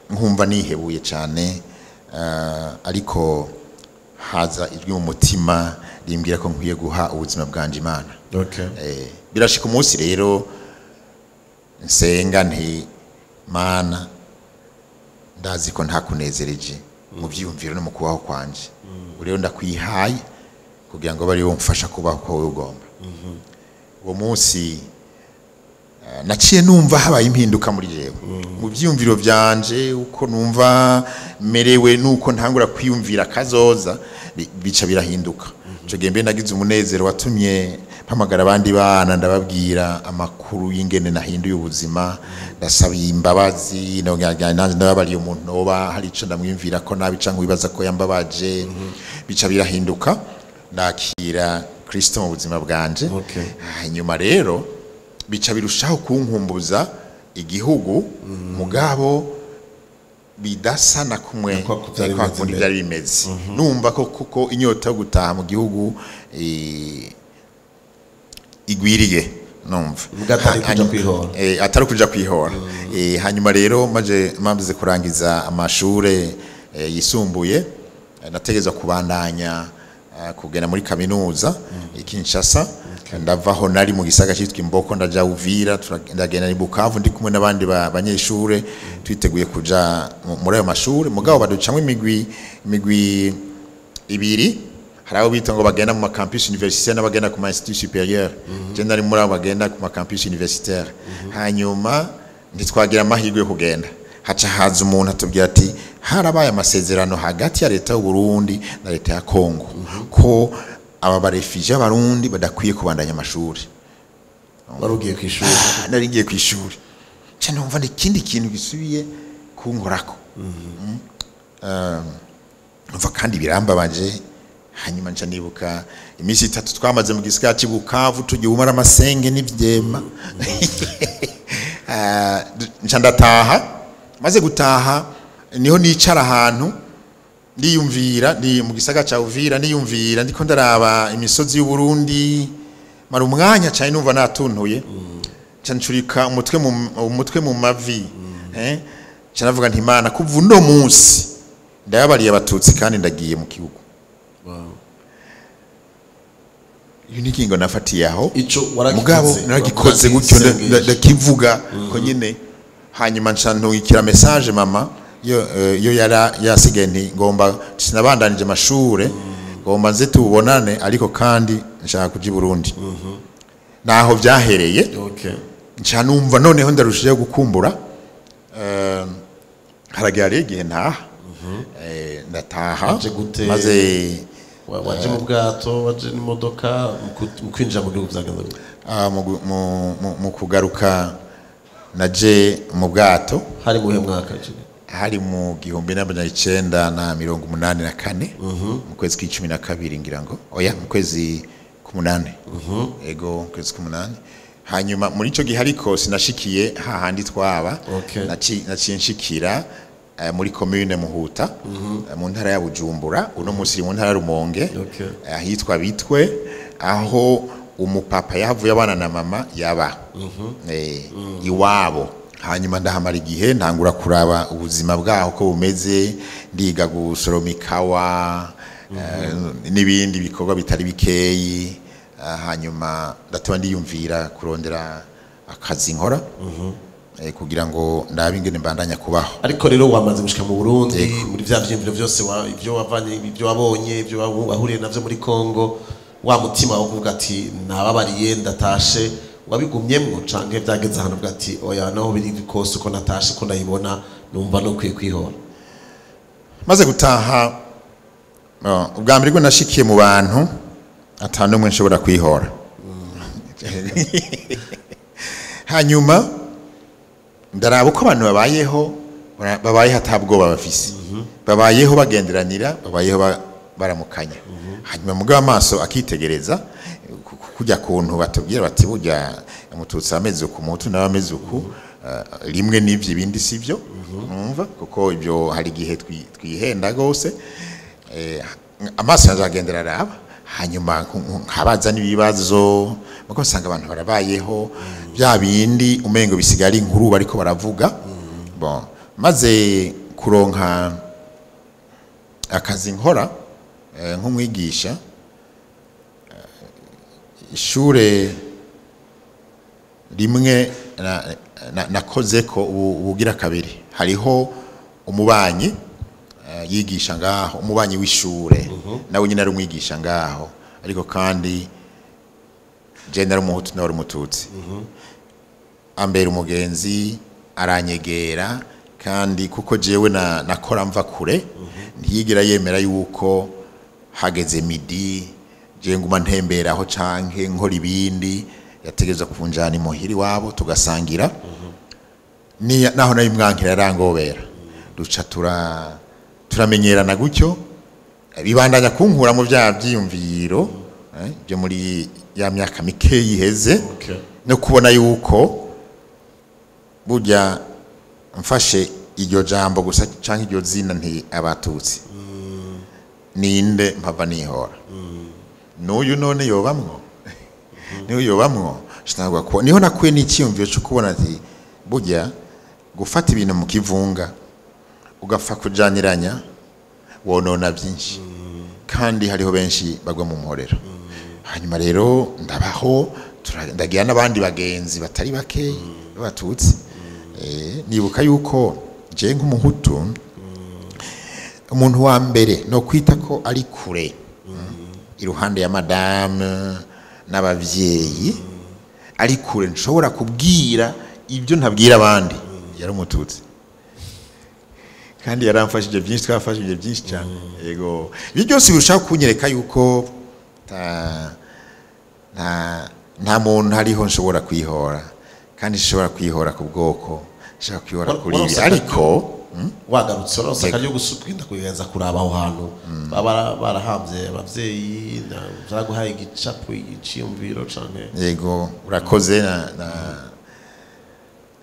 nkumva nihebuye cyane, ariko haza ijwi mu mutima rimbwira ko nkwiye guha ubuzima bwanje Imana. Birashika umunsi rero nsenga nti Mana, ndazi ko ntakunezereje mu byiyumviro no mu kubaho kwanje, ubu rero ndakwihaye kugira ngo abe ariwo mfasha kubaho uko wowe ugomba. Uwo munsi naciye numva habaye impinduka muri jewe, mu byiyumviro byanje, uko numva merewe nuko ntangura kwiyumvira kazoza, bica birahinduka. Ico gihe mbe nagize umunezero watumye mpamagara abandi bana, ndababwira amakuru y'ingene nahinduye ubuzima, ndasaba imbabazi, nongera nanjye ndababariye umuntu noba hari ico ndamwiyumvira ko nabi canke wibaza ko yambabaje. Bica birahinduka, nakira Kristo mu buzima bwanje. Hanyuma rero bica birushaho kunkumbuza igihugu, mugabo bidasa na kumwe Kwa vyari kwa bimeze kundi mbere. byari bimeze. Numva ko kuko inyota yo gutaha mu gihugu igwiriye, numva Muga atari kuja kwihora. Atari kuja kwihora. Hanyuma rero maje maze kurangiza amashure yisumbuye, nategezwa kubandanya, kugenda muri kaminuza i Kinshasa. Ndavaho nari mu gisaga cyitwa Imboko, ndaja Uvira, ndagenda i Bukavu ndi kumwe n'abandi banyeshure, twiteguye kuja muri ayo mashure. Mugabo baducamwo imigwi imigwi. ibiri. Hari abo bita ngo bagenda mu ma campus universitaire n'abagenda ku ma institut supérieur. Je nari muri abo bagenda ku ma campus universitaire. Hanyuma ntitwagira amahirwe yo kugenda, haca haza umuntu atubwira ati harabaye amasezerano hagati ya leta y'u Burundi na leta ya Congo ko aba ba réfugiés b'Abarundi badakwiye kubandanya amashuri. Wari ugiye ku ishuri? Nari ngiye ku ishuri. Nca numva ni ikindi kintu gisubiye kunkorako. Numva kandi birambabaje. Hanyuma nca nibuka iminsi 3 twamaze mu gisagara cy'i Bukavu tugiye umara amasenge n'ivyema. Nca ndataha. Maze gutaha niho nicara ahantu ndiyumvira, ndi mu gisagara ca Uvira, niyumvira ndiko ndaraba imisozi y'u Burundi, mara umwanya cyane numva natuntuye. Nca ncurika umutwe mu mavi, nca navuga nti: "Imana, kuva uno munsi ndayabariye Abatutsi kandi ndagiye mu gihugu." Iyo ni ingingo nafatiye aho. Ico waragikoze? Mugabo naragikoze gutyo, isengesho. Ndakivuga ko nyine. Hanyuma nca ntungikira message mama yo, yo yara yasigaye, nti ngomba, sinabandanije amashure, ngomba nze tubonane, ariko kandi nshaka kuja i Burundi. Naho byahereye. Nca numva noneho ndarushijeho gukumbura. Haragera rero igihe ntaha. Ndataha. Waje gute? Maze Waje mu bwato, waje n'imodoka? Mu kwinjira mu gihugu byagenze gute? Ah, mu kugaruka naje mu bwato. Hari muhe mwaka je? Hari mu 1984, mu kwezi kw'12 ngira ngo, oya, mu kwezi k'umunani. Ego, mu kwezi k'umunani. Hanyuma muri ico gihe ariko sinashikiye hahandi twaba. Naciye nshikira muri commune Muhuta, mu ntara ya Bujumbura, uno munsi iri mu ntara ya Rumonge, ahitwa Bitwe, aho umupapa yahavuye abana na mama yaba, iwabo. Hanyuma ndahamara igihe, ntangura kuraba ubuzima bwaho ko bumeze, ndiga gusoroma ikawa, n'ibindi bikorwa bitari bikeyi. Hanyuma ndateba ndiyumvira kurondera akazi nkora, kugira ngo ndabe ingene mbandanya kubaho. Ariko rero wamaze gushika mu Burundi, muri vya vyiyumviro vyose, ibyo wavanye, ibyo wabonye, ibyo wahuriye navyo muri Congo, wa mutima wo kuvuga ati nababariye, ndatashe, wabigumyemwo canke vyageze ahantu uvuga ati oya, naho biri kose, uko natashe ko ndayibona, numva nokwiye kwihora? Maze gutaha, ubwa mbere bwo nashikiye mu bantu ata n'umwe nshobora kwihora. Hanyuma ndaraba uko abantu babayeho, babayeho atabwoba bafise, babayeho bagenderanira, babayeho baramukanya. Hanyuma mugabo amaso akitegereza kujya kuntu batubwira bati burya Umututsi ameze uku, Umuhutu nawe ameze uku, rimwe n'ivyo ibindi sivyo numva, kuko ibyo hari igihe twihenda gose. Amaso yanjye agendera araba, hanyuma nkabaza n'ibibazo, muko nsanga abantu barabayeho bya bindi umengo bisigaye ari inkuru bariko baravuga. Bon, maze kuronka akazi nkora, nk'umwigisha, ishure rimwe nakoze ko ubugira kabiri, hariho umubanyi yigisha ngaho, umubanyi w'ishure, nawe nyine ari umwigisha ngaho, ariko kandi je nari Umuhutu nawe ari Umututsi. Ambera umugenzi, aranyegera, kandi kuko jewe nakora mva kure, ntiyigera yemera yuko hageze midi je nguma ntemberaho canke nkora ibindi. Yategerezwa kunjana imuhira iwabo tugasangira. Naho nayo imwankira yarangobera, duca turamenyerana gutyo, bibandanya kunkura mu bya byiyumviro byo muri ya myaka mikeyi iheze, no kubona yuko burya mfashe iryo jambo gusa canke iryo zina nti Abatutsi, ninde mpava nihora? N'uyu none yobamwo, niyo yobamwo. Sinabwo ko niho nakuye n'icyiyumviro cyo kubona ati burya gufata ibintu mu kivunga ugapfa kujaniranya wonona byinshi, kandi hariho benshi bagwa mu muhorero. Hanyuma rero ndabaho, ndagira n'abandi bagenzi batari bake b'Abatutsi. Nibuka yuko je nk'Umuhutu Umuntu wa mbere no kwita ko ari kure, iruhande ya madame n'abavyeyi, ari kure nshobora kubwira ibyo ntabwira abandi, yari Umututsi, kandi yaramfashije byinshi, twafashije byinshi cyane. Yego, ibyo byose birushaho kunyereka yuko nta muntu hariho nshobora kwihora, kandi nshobora kwihora ku bwoko, nshobora kwihora kuri ibi, ariko wagarutse waronse akaryo gusubwinda kugenza kuraba aho hantu baba barahambye abavyeyi, vyaguhaye igicapo, iciyumviro canke? Yego, urakoze. Na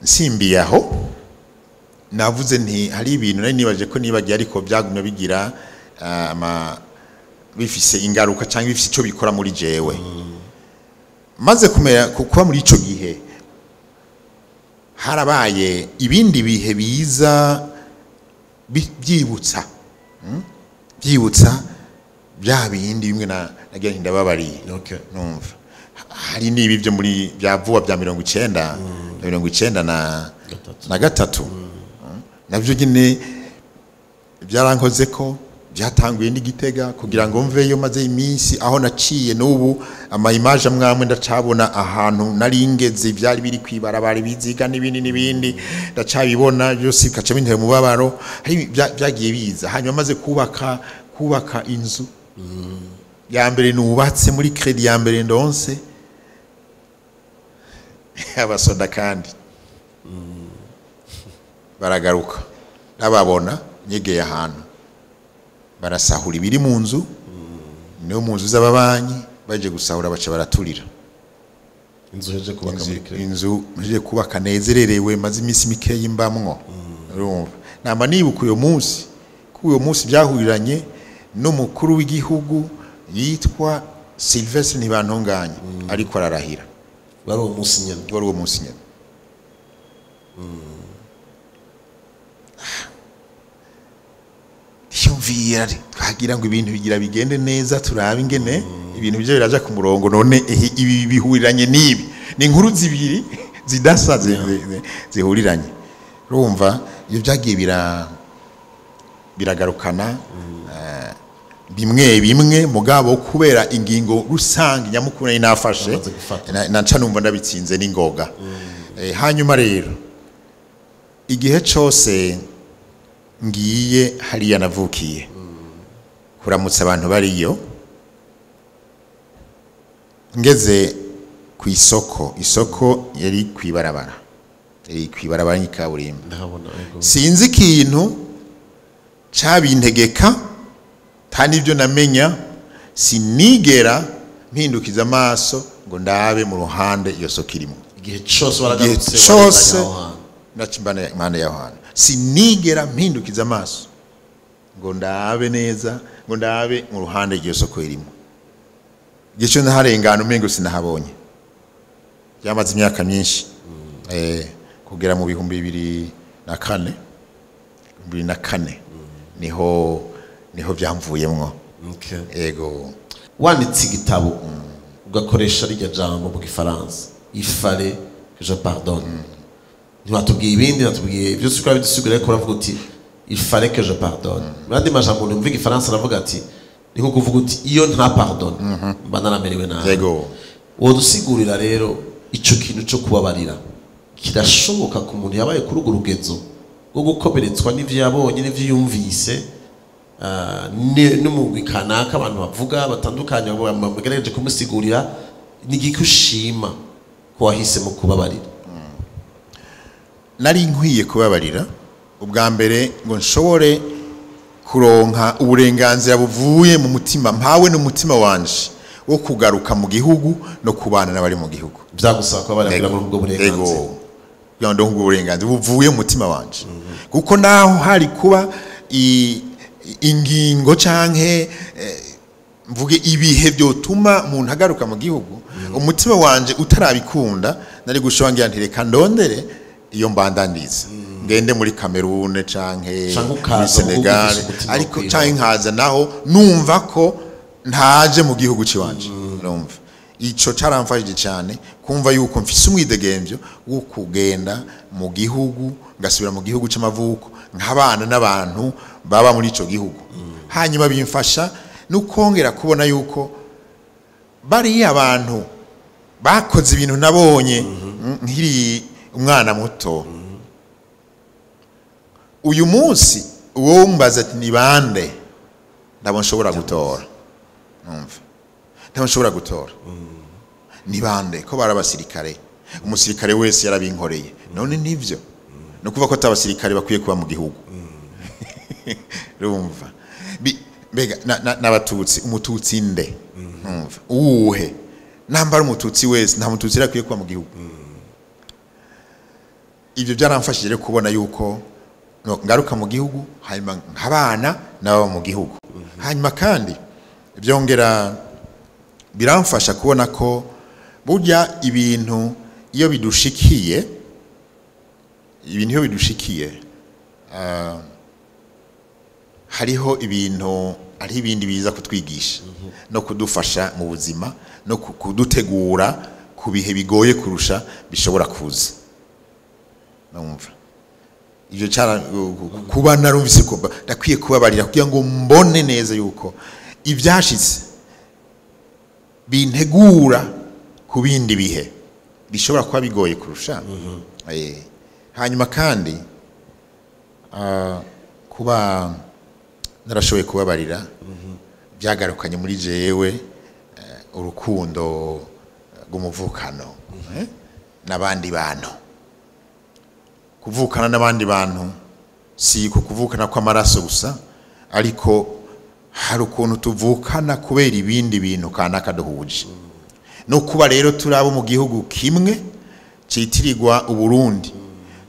nsimbiye aho navuze nti hari ibintu nari nibaje ko nibagiye, ariko byagumye bigira bifise ingaruka cyangwa bifise ico bikora muri jewe. Maze kumera kuba muri ico gihe harabaye ibindi bihe biza byibutsa, byibutsa bya bindi bimwe nagira nti ndababariye. Numva hari n'ibi byo muri bya vuba bya 90 na 93 na 3. Navyo nyine byarankoze ko byatanguye n'igitega kugira ngo mveyo maze iminsi aho naciye n'ubu ama image amwamwe ndacabona ahantu naringeze, byari biri kwibarabara, biziga n'ibindi n'ibindi, ndacabibona byose bikaca bintera umubabaro. Hari byagiye biza. Hanyuma maze kubaka inzu ya mbere nubatse muri credit ya mbere ndonse abasoda kandi baragaruka, nababona nyegeye ahantu barasahura ibiri mu nzu, niyo mu nzu z'ababanyi baje gusahura baca baraturira inzu heje kubaka muri credit, inzu heje kubaka nezererewe maze iminsi mikeyi mbamwo. Urumva nama nibuka uyo munsi, ko uyo munsi byahuriranye n'umukuru w'igihugu yitwa Sylvestre Ntibantunganya ariko ararahira. Wari uwo munsi nyene? Wari uwo munsi nyene. Yumvira twagira ngo ibintu bigira bigende neza, turabe ingene ibintu byo biraja ku murongo, none ibi bihuriranye n'ibi, ni inkuru zibiri zidasa zihuriranye. Urumva iyo byagiye biragarukana bimwe bimwe, mugabo kubera ingingo rusange nyamukuru nari nafashe, naca numva ndabitsinze n'ingoga. Hanyuma rero igihe cose ngiye hariya navukiye kuramutsa abantu bariyo, ngeze ku isoko, isoko yari kwibarabara, yari kwibarabara y'ikaburimbo, sinzi ikintu cabintegeka nta n'ibyo namenya, sinigera mpindukiza amaso ngo ndabe mu ruhande iyo soko irimo. Igihe cose waragarutse cose nacimbana impande y'aho hantu, sinigera mpindukiza amaso ngo ndabe neza, ngo ndabe mu ruhande iyo soko irimo. Igihe cyo naharengana umengo sinahabonye. Byamaze imyaka myinshi, kugera mu 2004, 2004 niho byamvuyemwo. Yego. Wanditse igitabo ugakoresha rirya jambo mu Gifaransa, il fallait que je pardonne. Ntiwatubwiye ibindi, natubwiye byose uko bidusigura, ariko uravuga uti il fallait que je pardonne. Murandi majambo numva igifaransa aravuga ati ni nko kuvuga uti iyo nta pardonne mba naramerewe nabi. Yego. Wodusigurira rero ico kintu cyo kubabarira kirashoboka ku muntu yabaye kuri urwo rugezo rwo gukomeretswa n'ivyo yabonye n'ivyo yumvise, n'umugwi kanaka abantu bavuga batandukanye bagerageje kumusigurira, ni igiki ushima ko wahisemo kubabarira? Nari nkwiye kubabarira ubwa mbere ngo nshobore kuronka uburenganzira buvuye mu mutima, mpawe n'umutima wanje wo kugaruka mu gihugu no kubana n'abari mu gihugu. Byagusaba kubabarira muri ubwo burenganzira. Yego, kugira ngo uburenganzira buvuye mu mutima wanje, kuko naho hari kuba ingingo canke mvuge ibihe byotuma umuntu agaruka mu gihugu, umutima wanje utarabikunda nari gushobora ngira nti reka ndondere iyo mbandaniza, ngende muri Cameroon canke muri Senegal, ariko canke nkaza naho numva ko ntaje mu gihugu ciwanje. Numva Ico caramfashije cyane kumva yuko mfise umwidegemvyo wo kugenda mu gihugu, ngasubira mu gihugu c'amavuko, nk'abana n'abantu baba muri ico gihugu. Hanyuma bimfasha nukongera kubona yuko bariya abantu bakoze ibintu nabonye nkiri umwana muto. Uyu munsi uwo mbaza ati ni bande, ndabona nshobora gutora, numva ndabona nshobora gutora ni bande, ko bari abasirikare, umusirikare wese yarabinkoreye. None nivyo no kuvuga ko atabasirikare bakwiye kuba mu gihugu. Urumva mbega n'abatutsi, umututsi nde, numva uwuhe nambara umututsi wese, nta mututsi yakwiye kuba mu gihugu. Ibyo byaramfashije rero kubona yuko ngaruka mu gihugu, hanyuma nk'abana n'ababa mu gihugu. Hanyuma kandi byongera biramfasha kubona ko burya ibintu iyo bidushikiye, ibintu iyo bidushikiye, hariho ibintu, hariho ibindi biza kutwigisha no kudufasha mu buzima no kudutegura ku bihe bigoye kurusha bishobora kuza. Numva ibyo cara kuba narumvise ko ndakwiye kubabarira kugira ngo mbone neza yuko ibyashitse bintegura ku bindi bihe bishobora kuba bigoye kurusha. Hanyuma kandi kuba narashoboye kubabarira byagarukanye muri jewe urukundo rw'umuvukano n'abandi bantu. Kuvukana n'abandi bantu si kuvukana kw'amaraso gusa, ariko hari ukuntu tuvukana kubera ibindi bintu kanaka duhuje. No kuba rero turabo mu gihugu kimwe citirirwa Uburundi,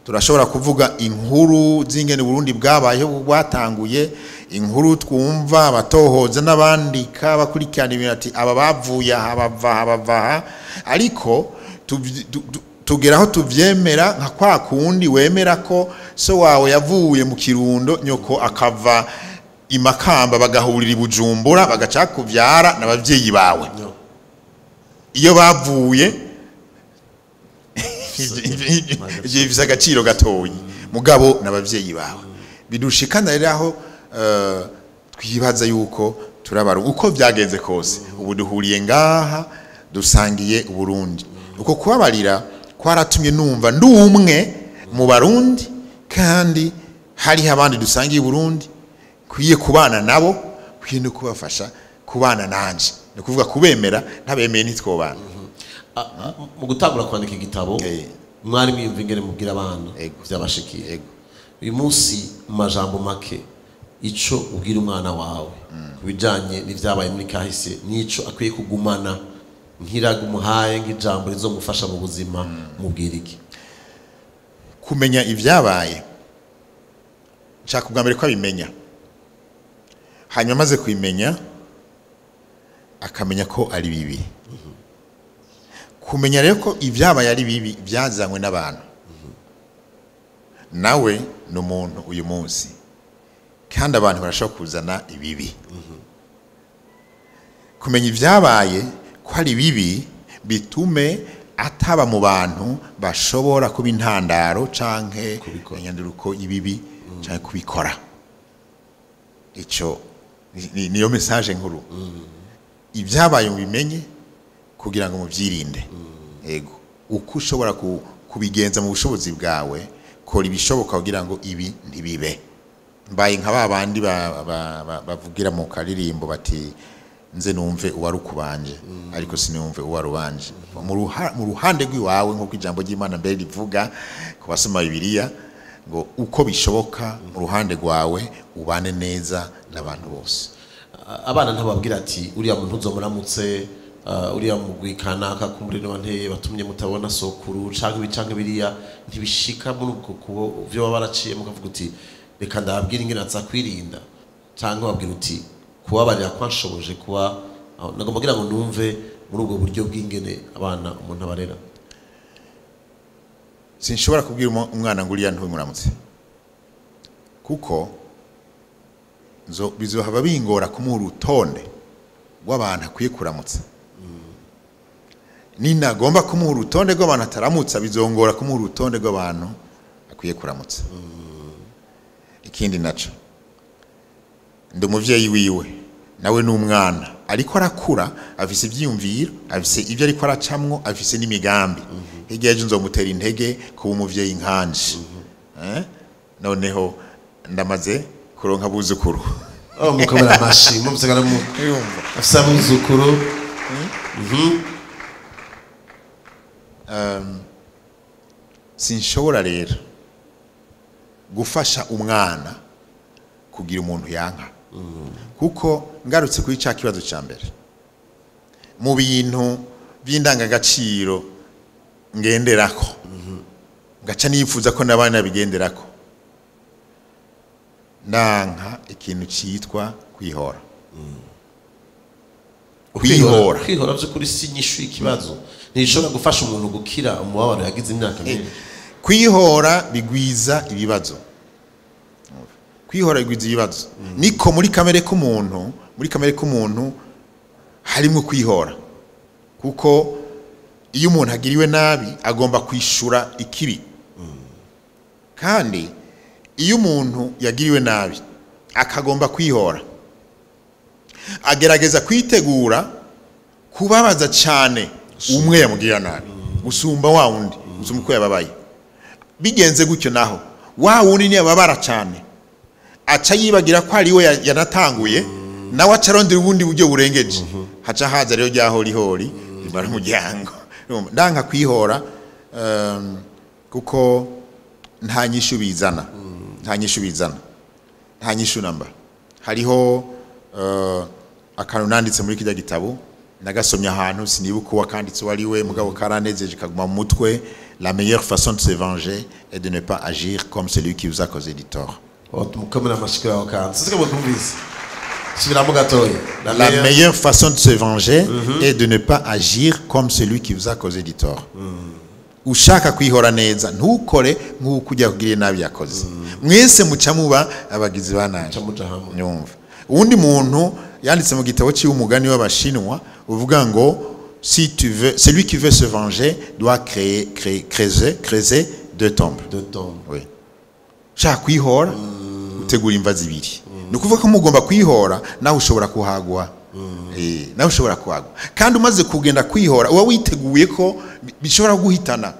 turashobora kuvuga inkuru z'ingene Uburundi bwabayeho bwatanguye, inkuru twumva abatohoza n'abandika bakurikirana ibintu ati aba bavuye aha bava aha, ariko tugeraho tuvyemera nka kwa kundi wemera ko so wawe yavuye mu Kirundo, nyoko akava imakamba, bagahurira i Bujumbura, bagaca kuvyara n'abavyeyi bawe. Iyo bavuye ivyo bifise agaciro gatoyi, mugabo n'abavyeyi bawe. Bidushikana rero aho twibaza yuko turabara uko byagenze kose, ubu duhuriye ngaha dusangiye Uburundi. Uko kubabarira kwaratumye numva ndi umwe mu Barundi, kandi hariho abandi dusangiye Uburundi kwiye kubana nabo, kwiye no kubafasha kubana nanje, ni kuvuga kubemera ntabemeye ntitwobana. Mu gutangura kwandika igitabo mwari mwiyumva ingene mubwira abana vyabashikiye. Uyu munsi mu majambo make, ico ubwira umwana wawe kubijanye n'ivyabaye muri kahise, nico akwiye kugumana nk'iraga umuhaye nk'ijambo rizomufasha mu buzima, mubwira iki? Kumenya ivyabaye, nshaka ubwa mbere ko abimenya, hanyuma amaze kubimenya akamenya ko ari bibi. Kumenya rero ko ivyabaye ari bibi byazanywe n'abantu, nawe ni umuntu uyu munsi, kandi abantu barashobora kuzana ibibi. Kumenya ivyabaye ko ari bibi bitume ataba mu bantu bashobora kuba intandaro canke inyanduruko y'ibibi canke kubikora. Ico niyo message nkuru. Ibyabaye mubimenye kugira ngo muvyirinde. Ego, uko ushobora kubigenza mu bushobozi bwawe, kora ibishoboka kugira ngo ibi ntibibe. Mbaye nka babandi bavugira mu karirimbo bati nze numve uwarukubanje ariko sinumve uwarubanje. Mu ruhande rw'iwawe, nkuko ijambo ry'Imana mbere rivuga ku basoma Bibiliya ngo uko bishoboka mu ruhande rwawe ubane neza n'abantu bose. Abana ntababwira ati uriya muntu uzomuramutse, uriya mugwi kanaka kumurino wanteye batumye mutabona sokuru canke ibicanke biriya, ntibishika muri ubwo kubo byo baraciye mukavuga uti reka ndababwira ingene aza kwirinda, canke babwira uti kubabarira kwanshoboje kuba nagomba kugira ngo numve muri ubwo buryo bw'ingene abana umuntu abarera. Sinshobora kubwira umwana ngo uriya ntubimuramutse, kuko bizohava bingora kumuha urutonde rw'abantu akwiye kuramutsa. Ninagomba kumuha urutonde rw'abantu ataramutsa, bizongora kumuha urutonde rw'abantu akwiye kuramutsa. Ikindi naco, ndi umuvyeyi wiwe, nawe ni umwana ariko arakura, afise ivyiyumviro, afise ibyo ariko aracamwo, afise n'imigambi. Hirya y'ejo nzomutera intege kuba umuvyeyi nkanje. Eh? Noneho ndamaze kuronka abuzukuru. Oh, mukomera amashi mumvise mu Yumva. Afise abuzukuru. Sinshobora rero gufasha umwana kugira umuntu yanka, kuko ngarutse kuri cya kibazo cya mbere, mu bintu by'indangagaciro ngenderako, ngaca nifuza ko n'abana bigenderako, ndanka ikintu cyitwa kwihora. Kwihora. Kwihora by'ukuri si inyishu y'ikibazo, ntishobora gufasha umuntu gukira umubabaro yagize imyaka myinshi. Kwihora bigwiza ibibazo. Kwihora bigwiza ibibazo. Niko muri kamere k'umuntu, muri kamere k'umuntu harimo kwihora, kuko iyo umuntu agiriwe nabi agomba kwishura ikibi. Kandi iyo umuntu yagiriwe nabi akagomba kwihora, agerageza kwitegura kubabaza cyane umwe yamugirira nabi gusumba wa wundi, gusumba uko yababaye. Bigenze gutyo, naho wa wundi niyababara cyane aca yibagira ko ari we yanatanguye, nawe aca arondera ubundi buryo burengeje, haca haza rero rya horihori rimara umuryango. Urumva, ndanka kwihora, kuko nta nyishu bizana, nta nyishu bizana, nta nyishu namba. Hariho akantu nanditse muri kirya gitabo, nagasomye ahantu, sinibuka uwakanditse uwo ari we, mugabo karanezeje kaguma mu mutwe: "La meilleure façon de se venger est de ne pas agir comme celui qui vous a causé du tort." Oh, mukomera amashi aho kantu, sinzi ko mukumvise, subiramo gatoya. La meilleure façon de se venger est de ne pas agir comme celui qui vous a causé du tort. Ushaka kwihora neza, ntukore nk'uko ujya kugirira nabi yakoze. Mwese muca muba abagizi ba nabi. Muca muja hamwe. Nyumva, uwundi muntu yanditse mu gitabo cy'umugani umugani w'Abashinwa uvuga ngo: "Si tu veux, celui qui veut se venger doit créer, créer creuser, creuser deux tombes." Deux tombes. Oui. Ushaka kwihora, utegura imva zibiri. Ni ukuvuga ko mugomba kwihora, nawe ushobora kuhagwa. Nawe ushobora kuhagwa. Kandi umaze kugenda kwihora, uba witeguye ko bishobora guhitana.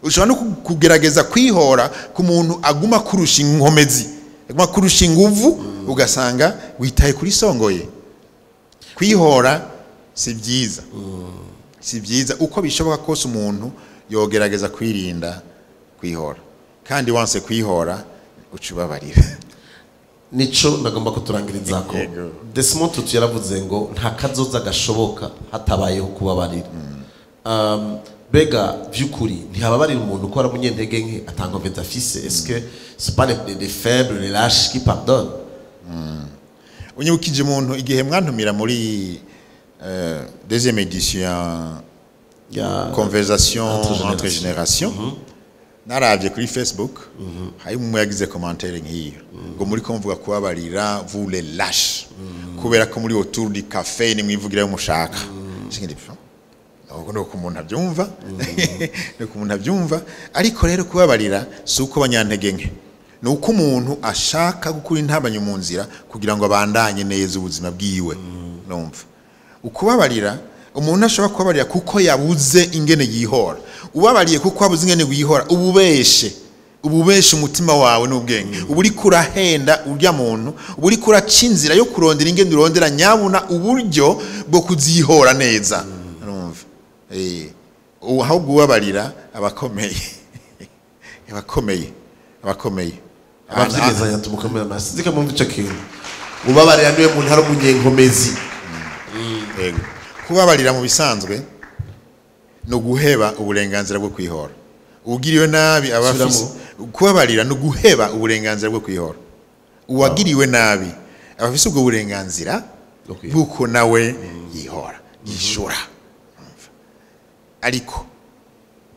Ushobora no kugerageza kwihora ku muntu aguma kurusha inkomezi, aguma kurusha inguvu, ugasanga witaye kuri songoye. Kwihora si byiza, si byiza. Uko bishoboka kose umuntu yogerageza kwirinda kwihora, kandi wanse kwihora uca ubabarira. Nico nagomba kuturangirizako. Yego. Desmond Tutu yaravuze ngo nta kazoza gashoboka hatabayeho kubabarira. Bega vy'ukuri ntihababarira umuntu ko ari umunyentege nke, atankomezi afise? Est-ce que c'est pas les faibles, les lâches qui pardonnent? Unyibukije umuntu igihe mwantumira muri deuxième édition ya Ya conversation entre entre générations, naravye kuri Facebook hari umwe yagize commentaire nk'iyo, ngo muri ko mvuga kubabarira, vous les lâches, kubera ko muri autour du café nimwivugira yo mushaka. Singi ubwo nuko umuntu abyumva, nuko umuntu abyumva. Ariko rero kubabarira si uko abanyantege nke, ni uko umuntu ashaka gukura intabanyo mu nzira kugira ngo abandanye neza ubuzima bwiwe. Numva ukubabarira, umuntu ashobora kubabarira kuko yabuze ingene yihora. Ubabariye kuko wabuze ingene wihora, ububeshe, ububeshe umutima wawe n'ubwenge, uba uriko urahenda urya muntu, uba uriko uraca inzira yo kurondera ingene urondera nyabuna uburyo bwo kuzihora neza. Urumva, ubu ahubwo ubabarira abakomeye, abakomeye, abakomeye. Abavyigezanya, tumukomera amashyi. Sinzi ko mwumva ico kintu. Ubabarira niwe muntu ari umunyenkomezi. Yego. Kubabarira mu bisanzwe ni uguheba uburenganzira bwo kwihora ugiriwe nabi aba afise. Kubabarira ni uguheba uburenganzira bwo kwihora. Uwagiriwe nabi aba afise ubwo burenganzira Bwo kwihora. bw'uko nawe yihora, yishura. Ariko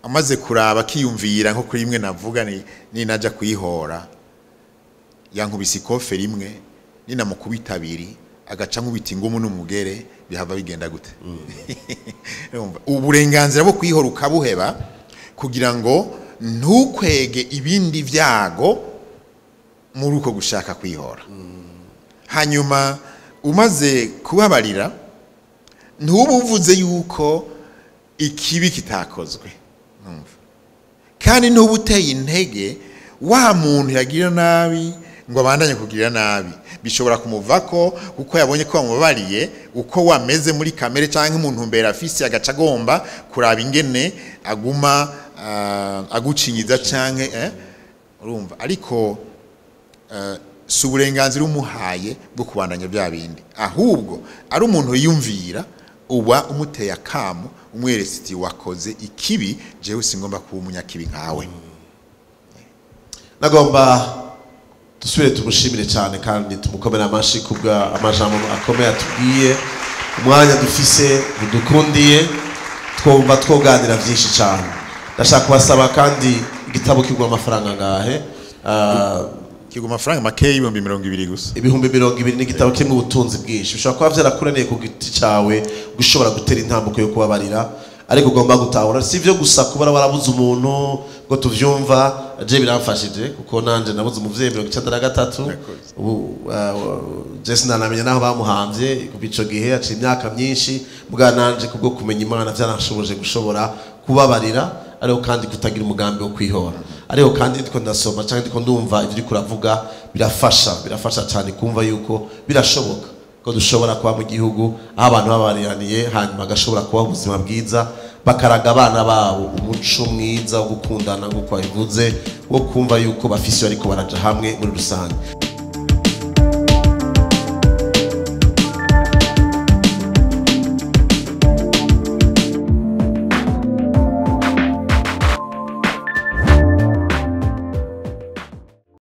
amaze kuraba akiyumvira nko kuri imwe navuga, ni ninajya kuyihora, yankubise ikofe rimwe, ninamukubita abiri agaca nkubita ingumu n'umugere. Bihava bigenda gute? Urumva, uburenganzira bwo kwihora ukabuheba kugira ngo ntukwege ibindi vyago muri uko gushaka kwihora. Hanyuma umaze kubabarira, ntuba uvuze yuko ikibi kitakozwe. Numva. Kandi ntuba uteye intege wa muntu yagira nabi ngo abandanye kugirira nabi. Bishobora kumuvako kuko yabonye ko wamubabariye, uko wameze muri kamere canke mu ntumbero afise, agaca agomba kuraba ingene aguma agucinyiza canke urumva. Ariko si uburenganzira umuhaye bwo kubandanya bya bindi, ahubwo ari umuntu yiyumvira, uba umuteye akamo, umweretse uti: "Wakoze ikibi, jewe singomba kuba umunyakibi nkawe." Nagomba dusubire tumushimire cyane kandi tumukomere amashi kubwa amajambo akomeye atubwiye. Umwanya dufise ntidukundiye, twumva twoganira byinshi cyane. Ndashaka kubasaba kandi, igitabo kigura amafaranga angahe? Kigura amafaranga makeya, 20,000 gusa. 20,000 ni igitabo kirimo ubutunzi bwinshi. Bishobora kuba byarakunaniye ku giti cyawe gushobora gutera intambuko yo kubabarira, ariko ugomba gutahura si ibyo gusa kuba warabuze umuntu ngo tuvyumva. Je biramfashije kuko nanje nabuze umuvyeyi 93. Ubu je sinanamenya naho bamuhamvye kuva ico gihe, haciye imyaka myinshi. Bwa nanje kubwo kumenya Imana byaranshoboje gushobora kubabarira, ariko kandi kutagira umugambi wo kwihora. Ariko kandi ndiko ndasoma cyangwa ndiko ndumva ibyo uriko uravuga, birafasha cyane kumva yuko birashoboka ko dushobora kuba mu gihugu aho abantu babariraniye, hanyuma bagashobora kubaho ubuzima bwiza, bakaraga abana babo umuco mwiza wo gukundana nk'uko babivuze, wo kumva yuko bafise iyo ariko baraja hamwe muri rusange.